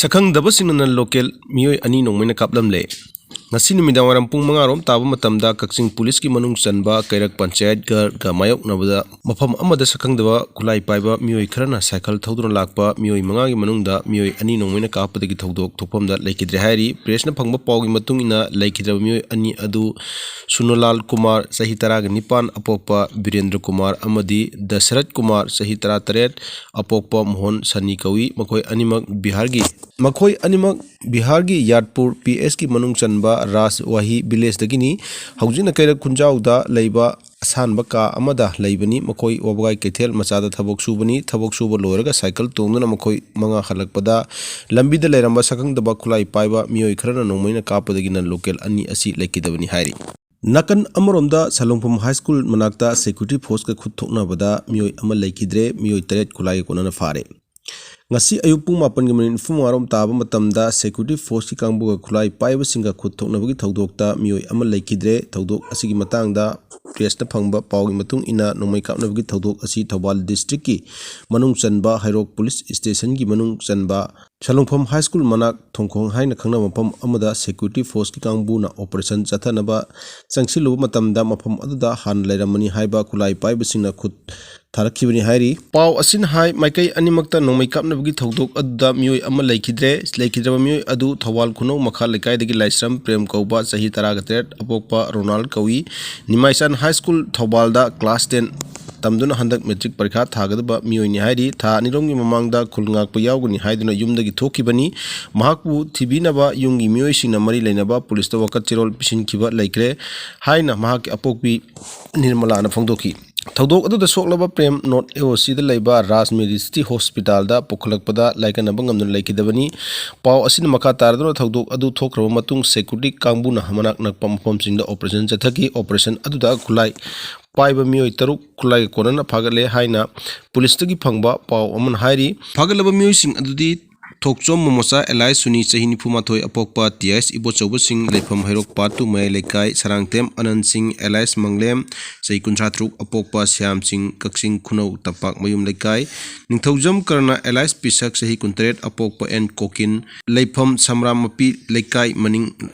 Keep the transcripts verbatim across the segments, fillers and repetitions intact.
ꯁꯛꯈꯪꯗꯕꯁꯤꯡꯅ local ꯃꯤꯑꯣꯏ ꯑꯅꯤ ꯅꯣꯡꯃꯩꯅ ꯀꯥꯞꯂꯝꯂꯦ꯫ ꯉꯁꯤ ꯅꯨꯃꯤꯗꯥꯡ ꯋꯥꯏꯔꯝ ꯄꯨꯡ ꯃꯉꯥ ꯔꯣꯝ ꯇꯥꯕ ꯃꯇꯝꯗ ꯀꯛꯆꯤꯡ ꯄꯨꯂꯤꯁꯀꯤ ꯃꯅꯨꯡ ꯆꯟꯕ ꯀꯩꯔꯛ ꯄꯟꯆꯥꯌꯠ ꯘꯔꯒ ꯃꯥꯌꯣꯛꯅꯕꯗ ꯃꯐꯝ ꯑꯃꯗ ꯁꯛꯈꯪꯗꯕ ꯈꯨꯠꯂꯥꯏ ꯄꯥꯏꯕ ꯃꯤꯑꯣꯏ ꯈꯔꯅ ꯁꯥꯏꯀꯜ ꯊꯧꯗꯨꯅ ꯂꯥꯛꯄ ꯃꯤꯑꯣꯏ ꯃꯉꯥꯒꯤ ꯃꯅꯨꯡꯗ ꯃꯤꯑꯣꯏ ꯑꯅꯤ ꯅꯣꯡꯃꯩꯅ ꯀꯥꯞꯄꯗꯒꯤ ꯊꯧꯗꯣꯛ ꯊꯣꯛꯐꯝꯗ ꯂꯩꯈꯤꯗ꯭ꯔꯦ ꯍꯥꯏꯔꯤ꯫ ꯄ꯭ꯔꯦꯁꯅ ꯐꯪꯕ ꯄꯥꯎꯒꯤ ꯃꯇꯨꯡ ꯏꯟꯅ, ꯂꯩꯈꯤꯗ꯭ꯔꯕ ꯃꯤꯑꯣꯏ ꯑꯅꯤ ꯑꯗꯨ ꯁꯨꯅꯣꯂꯥꯜ ꯀꯨꯃꯥꯔ, ꯆꯍꯤ ꯇꯔꯥꯒ ꯅꯤꯄꯥꯟ, ꯑꯄꯣꯛꯄ ꯕꯤꯔꯦꯟꯗ꯭ꯔ ꯀꯨꯃꯥꯔ ꯑꯃꯗꯤ ꯗꯁꯔꯠ ꯀꯨꯃꯥꯔ, ꯆꯍꯤ ꯇꯔꯥꯇꯔꯦꯠ, ꯑꯄꯣꯛꯄ ꯃꯣꯍꯟ ꯁꯅꯤ ꯀꯧꯏ꯫ ꯃꯈꯣꯏ ꯑꯅꯤꯃꯛ ꯕꯤꯍꯥꯔꯒꯤ, ꯃꯈꯣꯏ ꯑꯅꯤꯃꯛ ꯕꯤꯍꯥꯔꯒꯤ ꯌꯥꯠꯄꯨꯔ ꯄꯤ ꯑꯦꯁꯀꯤ ꯃꯅꯨꯡ ꯆꯟꯕ ꯔꯥꯖꯋꯥꯍꯤ ꯚꯤꯂꯦꯖꯇꯒꯤꯅꯤ꯫ ꯍꯧꯖꯤꯛꯅ ꯀꯩꯔꯛ ꯈꯨꯟꯖꯥꯎꯗ ꯂꯩꯕ ꯑꯁꯥꯟꯕ ꯀꯥ ꯑꯃꯗ ꯂꯩꯕꯅꯤ꯫ ꯃꯈꯣꯏ ꯋꯥꯕꯒꯥꯏ ꯀꯩꯊꯦꯜ ꯃꯆꯥꯗ ꯊꯕꯛ ꯁꯨꯕꯅꯤ꯫ ꯊꯕꯛ ꯁꯨꯕ ꯂꯣꯏꯔꯒ ꯁꯥꯏꯀꯜ ꯇꯣꯡꯗꯨꯅ ꯃꯈꯣꯏ ꯃꯉꯥ ꯍꯜꯂꯛꯄꯗ ꯂꯝꯕꯤꯗ ꯂꯩꯔꯝꯕ ꯁꯛꯈꯪꯗꯕ ꯈꯨꯠꯂꯥꯏ ꯄꯥꯏꯕ ꯃꯤꯑꯣꯏ ꯈꯔꯅ ꯅꯣꯡꯃꯩꯅ ꯀꯥꯞꯄꯗꯒꯤ ꯅꯟ ꯂꯣꯀꯦꯜ ꯑꯅꯤ ꯑꯁꯤ ꯂꯩꯈꯤꯗꯕꯅꯤ ꯍꯥꯏꯔꯤ꯫ ꯅꯥꯀꯟ ꯑꯃꯔꯣꯝꯗ ꯁꯂꯨꯡꯐꯝ ꯍꯥꯏ ꯁ꯭ꯀꯨꯜ ꯃꯅꯥꯛꯇ ꯁꯦꯀ꯭ꯌꯨꯔꯤꯇꯤ ꯐꯣꯔꯁꯀ ꯈꯨꯠ ꯊꯣꯛꯅꯕꯗ ꯃꯤꯑꯣꯏ ꯑꯃ ꯂꯩꯈꯤꯗ꯭ꯔꯦ, ꯃꯤꯑꯣꯏ ꯇꯔꯦꯠ ꯈꯨꯠꯂꯥꯏꯒ ꯀꯣꯟꯅꯅ ꯐꯥꯔꯦ꯫ ꯉꯁꯤ ꯑꯌꯨꯛ ꯄꯨꯡ ꯃꯥꯄꯟꯒꯤ ꯃꯤꯅꯤꯠ ꯅꯤꯐꯨ ꯃꯉꯥꯔꯣꯝ ꯇꯥꯕ ꯃꯇꯝꯗ ꯁꯦꯀ꯭ꯌꯨꯔꯤꯇꯤ ꯐꯣꯔꯁꯀꯤ ꯀꯥꯡꯕꯨꯒ ꯈꯨꯠꯂꯥꯏ ꯄꯥꯏꯕꯁꯤꯡꯒ ꯈꯨꯠ ꯊꯣꯛꯅꯕꯒꯤ ꯊꯧꯗꯣꯛꯇ ꯃꯤꯑꯣꯏ ꯑꯃ ꯂꯩꯈꯤꯗ꯭ꯔꯦ꯫ ꯊꯧꯗꯣꯛ ꯑꯁꯤꯒꯤ ꯃꯇꯥꯡꯗ ꯄ꯭ꯔꯦꯁꯅ ꯐꯪꯕ ꯄꯥꯎꯒꯤ ꯃꯇꯨꯡ ꯏꯟꯅ, ꯅꯣꯡꯃꯩ ꯀꯥꯞꯅꯕꯒꯤ ꯊꯧꯗꯣꯛ ꯑꯁꯤ ꯊꯧꯕꯥꯜ ꯗꯤꯁꯇ꯭ꯔꯤꯛꯀꯤ ꯃꯅꯨꯡ ꯆꯟꯕ ꯍꯩꯔꯣꯛ ꯄꯨꯂꯤꯁ ꯁ꯭ꯇꯦꯁꯟꯒꯤ ꯃꯅꯨꯡ ꯆꯟꯕ ꯁꯂꯨꯡꯐꯝ ꯍꯥꯏ ꯁ꯭ꯀꯨꯜ ꯃꯅꯥꯛ ꯊꯣꯡꯈꯣꯡ ꯍꯥꯏꯅ ꯈꯪꯅꯕ ꯃꯐꯝ ꯑꯃꯗ ꯁꯦꯀ꯭ꯌꯨꯔꯤꯇꯤ ꯐꯣꯔꯁꯀꯤ ꯀꯥꯡꯕꯨꯅ ꯑꯣꯄꯔꯦꯁꯟ ꯆꯠꯊꯅꯕ ꯆꯪꯁꯤꯜꯂꯨꯕ ꯃꯇꯝꯗ, ꯃꯐꯝ ꯑꯗꯨꯗ ꯍꯥꯟꯅ ꯂꯩꯔꯝꯃꯅꯤ ꯍꯥꯏꯕ ꯈꯨꯠꯂꯥꯏ ꯄꯥꯏꯕꯁꯤꯡꯅ ꯈꯨꯠ ꯊꯥꯔꯛꯈꯤꯕꯅꯤ ꯍꯥꯏꯔꯤ꯫ ꯄꯥꯎ ꯑꯁꯤꯅ ꯍꯥꯏ, ꯃꯥꯏꯀꯩ ꯑꯅꯤꯃꯛꯇ ꯅꯣꯡꯃꯩ ꯀꯥꯞꯅꯕꯒꯤ ꯊꯧꯗꯣꯛ ꯑꯗꯨꯗ ꯃꯤꯑꯣꯏ ꯑꯃ ꯂꯩꯈꯤꯗ꯭ꯔꯦ꯫ ꯂꯩꯈꯤꯗ꯭ꯔꯕ ꯃꯤꯑꯣꯏ ꯑꯗꯨ ꯊꯧꯕꯥꯜ ꯈꯨꯅꯧ ꯃꯈꯥ ꯂꯩꯀꯥꯏꯗꯒꯤ ꯂꯥꯏꯁ꯭ꯔꯝ ꯄ꯭ꯔꯦꯝ ꯀꯧꯕ ꯆꯍꯤ ꯇꯔꯥꯒ ꯇꯔꯦꯠ, ꯑꯄꯣꯛꯄ ꯔꯣꯅꯥꯜ ꯀꯧꯏ꯫ ꯅꯤꯃꯥꯏꯆꯥꯟ ꯍꯥꯏ ꯁ꯭ꯀꯨꯜ ꯊꯧꯕꯥꯜꯗ ꯀ꯭ꯂꯥꯁ ꯇꯦꯟ ꯇꯝꯗꯨꯅ ꯍꯟꯗꯛ ꯃꯦꯇ꯭ꯔꯤꯛ ꯄꯔꯤꯈꯥ ꯊꯥꯒꯗꯕ ꯃꯤꯑꯣꯏꯅꯤ ꯍꯥꯏꯔꯤ꯫ ꯊꯥ ꯑꯅꯤꯔꯣꯝꯒꯤ ꯃꯃꯥꯡꯗ ꯈꯨꯜ ꯉꯥꯛꯄ ꯌꯥꯎꯒꯅꯤ ꯍꯥꯏꯗꯨꯅ ꯌꯨꯝꯗꯒꯤ ꯊꯣꯛꯈꯤꯕꯅꯤ꯫ ꯃꯍꯥꯛꯄꯨ ꯊꯤꯕꯤꯅꯕ ꯌꯨꯝꯒꯤ ꯃꯤꯑꯣꯏꯁꯤꯡꯅ ꯃꯔꯤ ꯂꯩꯅꯕ ꯄꯨꯂꯤꯁꯇ ꯋꯥꯀꯠ ꯆꯦꯔꯣꯜ ꯄꯤꯁꯤꯟꯈꯤꯕ ꯂꯩꯈ꯭ꯔꯦ ꯍꯥꯏꯅ ꯃꯍꯥꯛꯀꯤ ꯑꯄꯣꯛꯄꯤ ꯅꯤꯔꯃꯂꯥꯅ ꯐꯣꯡꯗꯣꯛꯈꯤ꯫ ꯊꯧꯗꯣꯛ ꯑꯗꯨꯗ ꯁꯣꯛꯂꯕ ꯄ꯭ꯔꯦꯝ ꯅꯣꯔꯠ ꯑꯦ ꯑꯣ ꯁꯤꯗ ꯂꯩꯕ ꯔꯥꯖ ꯃꯦꯗꯤꯁꯤꯇꯤ ꯍꯣꯁꯄꯤꯇꯥꯜꯗ ꯄꯨꯈꯠꯂꯛꯄꯗ ꯂꯥꯏꯀꯠꯅꯕ ꯉꯝꯗꯨꯅ ꯂꯩꯈꯤꯗꯕꯅꯤ꯫ ꯄꯥꯎ ꯑꯁꯤꯅ ꯃꯈꯥ ꯇꯥꯔꯗꯨꯅ ꯊꯧꯗꯣꯛ ꯑꯗꯨ ꯊꯣꯛꯈ꯭ꯔꯕ ꯃꯇꯨꯡ ꯁꯦꯀ꯭ꯌꯨꯔꯤꯇꯤ ꯀꯥꯡꯕꯨꯅ ꯃꯅꯥꯛ ꯅꯛꯄ ꯃꯐꯝꯁꯤꯡꯗ ꯑꯣꯄꯔꯦꯁꯟ ꯆꯠꯊꯈꯤ꯫ ꯑꯣꯄꯔꯦꯁꯟ ꯑꯗꯨꯗ ꯈꯨꯠꯂꯥꯏ ꯄꯥꯏꯕ ꯃꯤꯑꯣꯏ ꯇꯔꯨꯛ ꯈꯨꯠꯂꯥꯏꯒ ꯀꯣꯟꯅꯅ ꯐꯥꯒꯠꯂꯦ ꯍꯥꯏꯅ ꯄꯨꯂꯤꯁꯇꯒꯤ ꯐꯪꯕ ꯄꯥꯎ ꯑꯃꯅ ꯍꯥꯏꯔꯤ꯫ ꯐꯥꯒꯠꯂꯕ ꯃꯤꯑꯣꯏꯁꯤꯡ ꯑꯗꯨꯗꯤ ꯊꯣꯛꯆꯣꯝ ꯃꯣꯃꯣꯆꯥ ꯑꯦꯂꯥꯏꯁ ꯁꯨꯅꯤ, ꯆꯍꯤ ꯅꯤꯐꯨ ꯃꯥꯊꯣꯏ ꯑꯄꯣꯛꯄ ꯇꯤ ꯑꯥꯏꯁ ꯏꯕꯣꯆꯧꯕꯁꯤꯡ, ꯂꯩꯐꯝ ꯍꯩꯔꯣꯛ ꯄꯥꯠꯇꯨ ꯃꯌꯥꯏ ꯂꯩꯀꯥꯏ꯫ ꯁꯔꯥꯡꯊꯦꯝ ꯑꯅꯟ ꯁꯤꯡ ꯑꯦꯂꯥꯏꯁ ꯃꯪꯂꯦꯝ, ꯆꯍꯤ ꯀꯨꯟꯊ꯭ꯔꯥ ꯇꯔꯨꯛ ꯑꯄꯣꯛꯄ ꯁ꯭ꯌꯥꯝ ꯁꯤꯡ, ꯀꯛꯆꯤꯡ ꯈꯨꯅꯧ ꯇꯝꯄꯥꯛ ꯃꯌꯨꯝ ꯂꯩꯀꯥꯏ꯫ ꯅꯤꯡꯊꯧꯖꯝ ꯀꯔꯅ ꯑꯦꯂꯥꯏꯁ ꯄꯤꯁꯛ, ꯆꯍꯤ ꯀꯨꯟꯇꯔꯦꯠ ꯑꯄꯣꯛꯄ ꯑꯦꯟ ꯀꯣꯀꯤꯟ, ꯂꯩꯐꯝ ꯁꯝꯔꯥꯝ ꯃꯄꯤ ꯂꯩꯀꯥꯏ ꯃꯅꯤꯡ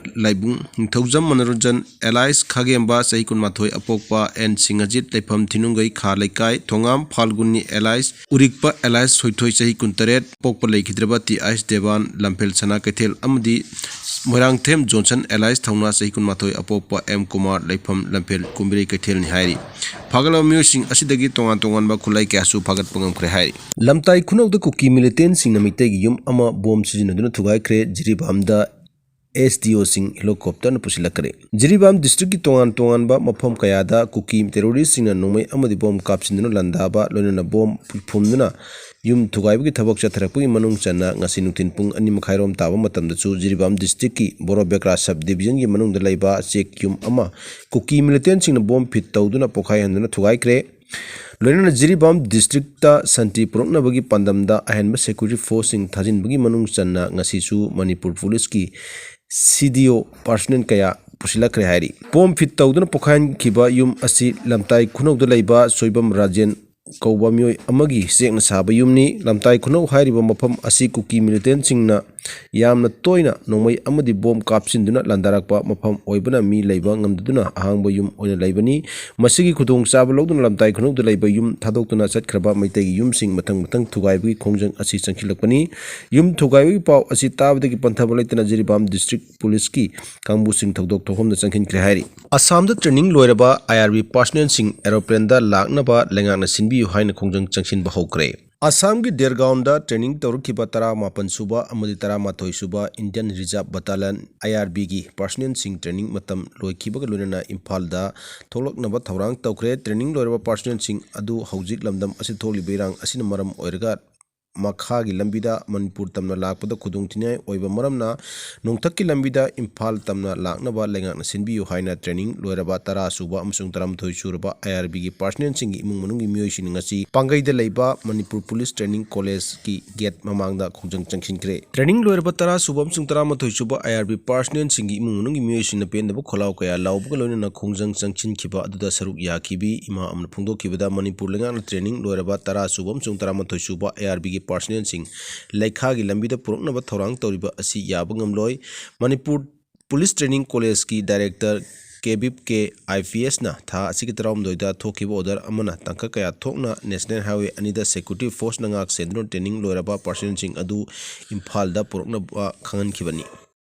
ꯂꯥꯏꯕꯨꯡ꯫ ꯅꯤꯡꯊꯧꯖꯝ ꯃꯅꯣꯔꯟꯖꯟ ꯑꯦꯂꯥꯏꯁ ꯈꯥꯒꯦꯝꯕ, ꯆꯍꯤ ꯀꯨꯟꯃꯥꯊꯣꯏ ꯑꯄꯣꯛꯄ ꯑꯦꯟ ꯁꯤꯡꯍꯖꯤꯠ, ꯂꯩꯐꯝ ꯊꯤꯅꯨꯡꯒꯩ ꯈꯥ ꯂꯩꯀꯥꯏ꯫ ꯊꯣꯉꯥꯝ ꯐꯥꯜꯒꯨꯅꯤ ꯑꯦꯂꯥꯏꯁ ꯎꯔꯤꯛꯄ ꯑꯦꯂꯥꯏꯁ ꯁꯣꯏꯊꯣꯏ, ꯆꯍꯤ ꯀꯨꯟꯇꯔꯦꯠ ꯑꯄꯣꯛꯄ ꯂꯩꯈꯤꯗ꯭ꯔꯕ ꯇꯤ ꯑꯥꯏꯁ ꯗꯦꯕꯥꯟ, ꯂꯝꯐꯦꯜ ꯁꯅꯥ ꯀꯩꯊꯦꯜ ꯑꯃꯗꯤ ꯃꯣꯏꯔꯥꯡꯊꯦꯝ ꯖꯣꯟꯁꯟ ꯑꯦꯂꯥꯏꯁ ꯊꯧꯅꯥ, ꯆꯍꯤ ꯀꯨꯟꯃꯥꯊꯣꯏ ꯑꯄꯣꯛꯄ ꯑꯦꯝ ꯀꯨꯃꯥꯔ, ꯂꯩꯐꯝ ꯂꯝꯐꯦꯜ ꯀꯨꯝꯕꯤꯔꯩ ꯀꯩꯊꯦꯜꯅꯤ ꯍꯥꯏꯔꯤ꯫ ꯐꯥꯒꯠꯂꯕ ꯃꯤꯑꯣꯏꯁꯤꯡ ꯑꯁꯤꯗꯒꯤ ꯇꯣꯉꯥꯟ ꯇꯣꯉꯥꯟꯕ ꯈꯨꯠꯂꯥꯏ ꯀꯌꯥꯁꯨ ꯐꯥꯒꯠꯄ ꯉꯝꯈ꯭ꯔꯦ ꯍꯥꯏꯔꯤ꯫ ꯂꯝꯇꯥꯏ ꯈꯨꯅꯧꯗ ꯀꯨꯀꯤ ꯃꯤꯂꯤꯇꯦꯟꯁꯤꯡꯅ ꯃꯤꯇꯩꯒꯤ ꯌꯨꯝ ꯑꯃ ꯕꯣꯝ ꯁꯤꯖꯤꯟꯅꯗꯨꯅ ꯊꯨꯒꯥꯏꯈ꯭ꯔꯦ꯫ ꯖꯤꯔꯤꯕꯥꯝꯗ ꯑꯦꯁ ꯗꯤ ꯑꯣꯁꯤꯡ ꯍꯦꯂꯤꯀꯣꯞꯇꯔꯅ ꯄꯨꯁꯤꯜꯂꯛꯈ꯭ꯔꯦ꯫ ꯖꯤꯔꯤꯕꯥꯝ ꯗꯤꯁꯇ꯭ꯔꯤꯛꯀꯤ ꯇꯣꯉꯥꯟ ꯇꯣꯉꯥꯟꯕ ꯃꯐꯝ ꯀꯌꯥꯗ ꯀꯨꯀꯤ ꯇꯦꯔꯣꯔꯤꯁ꯭ꯠꯁꯤꯡꯅ ꯅꯣꯡꯃꯩ ꯑꯃꯗꯤ ꯕꯣꯝ ꯀꯥꯞꯁꯤꯟꯗꯨꯅ ꯂꯥꯟꯗꯥꯕ, ꯂꯣꯏꯅꯅ ꯕꯣꯝ ꯐꯨꯝꯗꯨꯅ ꯌꯨꯝ ꯊꯨꯒꯥꯏꯕꯒꯤ ꯊꯕꯛ ꯆꯠꯊꯔꯛꯄꯒꯤ ꯃꯅꯨꯡ ꯆꯟꯅ ꯉꯁꯤ ꯅꯨꯡꯊꯤꯜ ꯄꯨꯡ ꯑꯅꯤ ꯃꯈꯥꯏꯔꯣꯝ ꯇꯥꯕ ꯃꯇꯝꯗꯁꯨ ꯖꯤꯔꯤꯕꯥꯝ ꯗꯤꯁꯇ꯭ꯔꯤꯛꯀꯤ ꯕꯣꯔꯣꯕꯦꯀ꯭ꯔꯥ ꯁꯕ ꯗꯤꯕꯤꯖꯟꯒꯤ ꯃꯅꯨꯡꯗ ꯂꯩꯕ ꯆꯦꯛ ꯌꯨꯝ ꯑꯃ ꯀꯨꯀꯤ ꯃꯤꯂꯤꯇꯦꯟꯁꯤꯡꯅ ꯕꯣꯝ ꯐꯤꯠ ꯇꯧꯗꯨꯅ ꯄꯣꯈꯥꯏꯍꯟꯗꯨꯅ ꯊꯨꯒꯥꯏꯈ꯭ꯔꯦ꯫ ꯂꯣꯏꯅꯅ ꯖꯤꯔꯤꯕꯥꯝ ꯗꯤꯁꯇ꯭ꯔꯤꯛꯇ ꯁꯥꯟꯇꯤ ꯄꯨꯔꯛꯅꯕꯒꯤ ꯄꯥꯟꯗꯝꯗ ꯑꯍꯦꯟꯕ ꯁꯦꯀ꯭ꯌꯨꯔꯤꯇꯤ ꯐꯣꯔꯁꯁꯤꯡ ꯊꯥꯖꯤꯟꯕꯒꯤ ꯃꯅꯨꯡ ꯆꯟꯅ ꯉꯁꯤꯁꯨ ꯃꯅꯤꯄꯨꯔ ꯄꯨꯂꯤꯁꯀꯤ ꯁꯤ ꯗꯤ ꯑꯣ ꯄꯥꯔꯁꯣꯅꯦꯜ ꯀꯌꯥ ꯄꯨꯁꯤꯜꯂꯛꯈ꯭ꯔꯦ ꯍꯥꯏꯔꯤ꯫ ꯕꯣꯝ ꯐꯤꯠ ꯇꯧꯗꯨꯅ ꯄꯣꯈꯥꯏꯍꯟꯈꯤꯕ ꯌꯨꯝ ꯑꯁꯤ ꯂꯝꯇꯥꯏ ꯈꯨꯅꯧꯗ ꯂꯩꯕ ꯁꯣꯏꯕꯝ ꯔꯥꯖꯦꯟ ꯀꯧꯕ ꯃꯤꯑꯣꯏ ꯑꯃꯒꯤ ꯆꯦꯛꯅ ꯁꯥꯕ ꯌꯨꯝꯅꯤ꯫ ꯂꯝꯇꯥꯏ ꯈꯨꯅꯧ ꯍꯥꯏꯔꯤꯕ ꯃꯐꯝ ꯑꯁꯤ ꯀꯨꯀꯤ ꯃꯤꯂꯤꯇꯦꯟꯁꯤꯡꯅ ꯌꯥꯝꯅ ꯇꯣꯏꯅ ꯅꯣꯡꯃꯩ ꯑꯃꯗꯤ ꯕꯣꯝ ꯀꯥꯞꯁꯤꯟꯗꯨꯅ ꯂꯥꯟꯗꯥꯔꯛꯄ ꯃꯐꯝ ꯑꯣꯏꯕꯅ ꯃꯤ ꯂꯩꯕ ꯉꯝꯗꯗꯨꯅ ꯑꯍꯥꯡꯕ ꯌꯨꯝ ꯑꯣꯏꯅ ꯂꯩꯕꯅꯤ꯫ ꯃꯁꯤꯒꯤ ꯈꯨꯗꯣꯡꯆꯥꯕ ꯂꯧꯗꯨꯅ ꯂꯝꯇꯥꯏ ꯈꯨꯅꯧꯗ ꯂꯩꯕ ꯌꯨꯝ ꯊꯥꯗꯣꯛꯇꯨꯅ ꯆꯠꯈ꯭ꯔꯕ ꯃꯩꯇꯩꯒꯤ ꯌꯨꯝꯁꯤꯡ ꯃꯊꯪ ꯃꯊꯪ ꯊꯨꯒꯥꯏꯕꯒꯤ ꯈꯣꯡꯖꯪ ꯑꯁꯤ ꯆꯪꯁꯤꯜꯂꯛꯄꯅꯤ꯫ ꯌꯨꯝ ꯊꯨꯒꯥꯏꯕꯒꯤ ꯄꯥꯎ ꯑꯁꯤ ꯇꯥꯕꯗꯒꯤ ꯄꯟꯊꯕ ꯂꯩꯇꯅ ꯖꯤꯔꯤꯕꯥꯝ ꯗꯤꯁꯇ꯭ꯔꯤꯛ ꯄꯨꯂꯤꯁꯀꯤ ꯀꯥꯡꯕꯨꯁꯤꯡ ꯊꯧꯗꯣꯛ ꯊꯣꯛꯐꯝꯗ ꯆꯪꯁꯤꯟꯈ꯭ꯔꯦ ꯍꯥꯏꯔꯤ꯫ ꯑꯁꯥꯝꯗ ꯇ꯭ꯔꯦꯅꯤꯡ ꯂꯣꯏꯔꯕ ꯑꯥꯏ ꯑꯥꯔ ꯕꯤ ꯄꯥꯔꯁꯣꯅꯦꯜꯁꯤꯡ ꯑꯦꯔꯣꯄ꯭ꯂꯦꯟꯗ ꯂꯥꯛꯅꯕ ꯂꯩꯉꯥꯛꯅ ꯁꯤꯟꯕꯤꯌꯨ ꯍꯥꯏꯅ ꯈꯣꯡꯖꯪ ꯆꯪꯁꯤꯟꯕ ꯍꯧꯈ꯭ꯔꯦ꯫ ꯑꯁꯥꯝꯒꯤ ꯗꯦꯔꯒꯥꯎꯟꯗ ꯇ꯭ꯔꯦꯅꯤꯡ ꯇꯧꯔꯛꯈꯤꯕ ꯇꯔꯥꯃꯥꯄꯟ ꯁꯨꯕ ꯑꯃꯗꯤ ꯇꯔꯥꯃꯥꯊꯣꯏ ꯁꯨꯕ ꯏꯟꯗꯤꯌꯟ ꯔꯤꯖꯥꯔꯚ ꯕꯇꯥꯂꯤꯌꯟ, ꯑꯥꯏ ꯑꯥꯔ ꯕꯤꯒꯤ ꯄꯥꯔꯁꯣꯅꯦꯜꯁꯤꯡ ꯇ꯭ꯔꯦꯅꯤꯡ ꯃꯇꯝ ꯂꯣꯏꯈꯤꯕꯒ ꯂꯣꯏꯅꯅ ꯏꯝꯐꯥꯜꯗ ꯊꯣꯛꯂꯛꯅꯕ ꯊꯧꯔꯥꯡ ꯇꯧꯈ꯭ꯔꯦ꯫ ꯇ꯭ꯔꯦꯅꯤꯡ ꯂꯣꯏꯔꯕ ꯄꯥꯔꯁꯣꯅꯦꯜꯁꯤꯡ ꯑꯗꯨ ꯍꯧꯖꯤꯛ ꯂꯝꯗꯝ ꯑꯁꯤꯗ ꯊꯣꯛꯂꯤꯕ ꯏꯔꯥꯡ ꯑꯁꯤꯅ ꯃꯔꯝ ꯑꯣꯏꯔꯒ ꯃꯈꯥꯒꯤ ꯂꯝꯕꯤꯗ ꯃꯅꯤꯄꯨꯔ ꯇꯝꯅ ꯂꯥꯛꯄꯗ ꯈꯨꯗꯣꯡꯊꯤꯅꯤꯡꯉꯥꯏ ꯑꯣꯏꯕ ꯃꯔꯝꯅ ꯅꯣꯡꯊꯛꯀꯤ ꯂꯝꯕꯤꯗ ꯏꯝꯐꯥꯜ ꯇꯝꯅ ꯂꯥꯛꯅꯕ ꯂꯩꯉꯥꯛꯅ ꯁꯤꯟꯕꯤꯌꯨ ꯍꯥꯏꯅ training ꯂꯣꯏꯔꯕ ꯇꯔꯥ ꯁꯨꯕ ꯑꯃꯁꯨꯡ ꯇꯔꯥꯃꯥꯊꯣꯏ ꯁꯨꯔꯕ I R B ꯒꯤ personnelꯁꯤꯡꯒꯤ ꯏꯃꯨꯡ ꯃꯅꯨꯡꯒꯤ ꯃꯤꯑꯣꯏꯁꯤꯡ ꯉꯁꯤ ꯄꯥꯡꯒꯩꯗ ꯂꯩꯕ ꯃꯅꯤꯄꯨꯔ ꯄꯨꯂꯤꯁ training collegeꯀꯤ gate ꯃꯃꯥꯡꯗ ꯈꯣꯡꯖꯪ ꯆꯪꯁꯤꯟꯈ꯭ꯔꯦ꯫ Training ꯂꯣꯏꯔꯕ ꯇꯔꯥ ꯁꯨꯕ ꯑꯃꯁꯨꯡ ꯇꯔꯥꯃꯥꯊꯣꯏ ꯁꯨꯕ I R B personnelꯁꯤꯡꯒꯤ ꯏꯃꯨꯡ ꯃꯅꯨꯡꯒꯤ ꯃꯤꯑꯣꯏꯁꯤꯡꯅ ꯄꯦꯟꯗꯕ ꯈꯣꯜꯂꯥꯎ ꯀꯌꯥ ꯂꯥꯎꯕꯒ ꯂꯣꯏꯅꯅ ꯈꯣꯡꯖꯪ ꯆꯪꯁꯤꯟꯈꯤꯕ ꯑꯗꯨꯗ ꯁꯔꯨꯛ ꯌꯥꯈꯤꯕꯤ ꯏꯃꯥ ꯑꯃꯅ ꯐꯣꯡꯗꯣꯛꯈꯤꯕꯗ, ꯃꯅꯤꯄꯨꯔ ꯂꯩꯉꯥꯛꯅ training ꯂꯣꯏꯔꯕ ꯇꯔꯥ ꯁꯨꯕ ꯑꯃꯁꯨꯡ ꯇꯔꯥꯃꯥꯊꯣꯏ ꯁꯨꯕ I R B ꯒꯤ personnelꯁꯤꯡ ꯂꯩꯈꯥꯒꯤ ꯂꯝꯕꯤꯗ ꯄꯨꯔꯛꯅꯕ ꯊꯧꯔꯥꯡ ꯇꯧꯔꯤꯕ ꯑꯁꯤ ꯌꯥꯕ ꯉꯝꯂꯣꯏ꯫ ꯃꯅꯤꯄꯨꯔ ꯄꯨꯂꯤꯁ training collegeꯀꯤ director Kebip K, I P Sꯅ ꯊꯥ ꯑꯁꯤꯒꯤ ꯇꯔꯥꯍꯨꯝꯗꯣꯏꯗ ꯊꯣꯛꯈꯤꯕ order ꯑꯃꯅ ꯇꯥꯡꯀꯛ ꯀꯌꯥ ꯊꯣꯛꯅ National Highway ꯑꯅꯤꯗ security forceꯅ ꯉꯥꯛ ꯁꯦꯟꯗꯨꯅ training ꯂꯣꯏꯔꯕ personnelꯁꯤꯡ ꯑꯗꯨ ꯏꯝꯐꯥꯜꯗ ꯄꯨꯔꯛꯅꯕ ꯈꯪꯍꯟꯈꯤꯕꯅꯤ꯫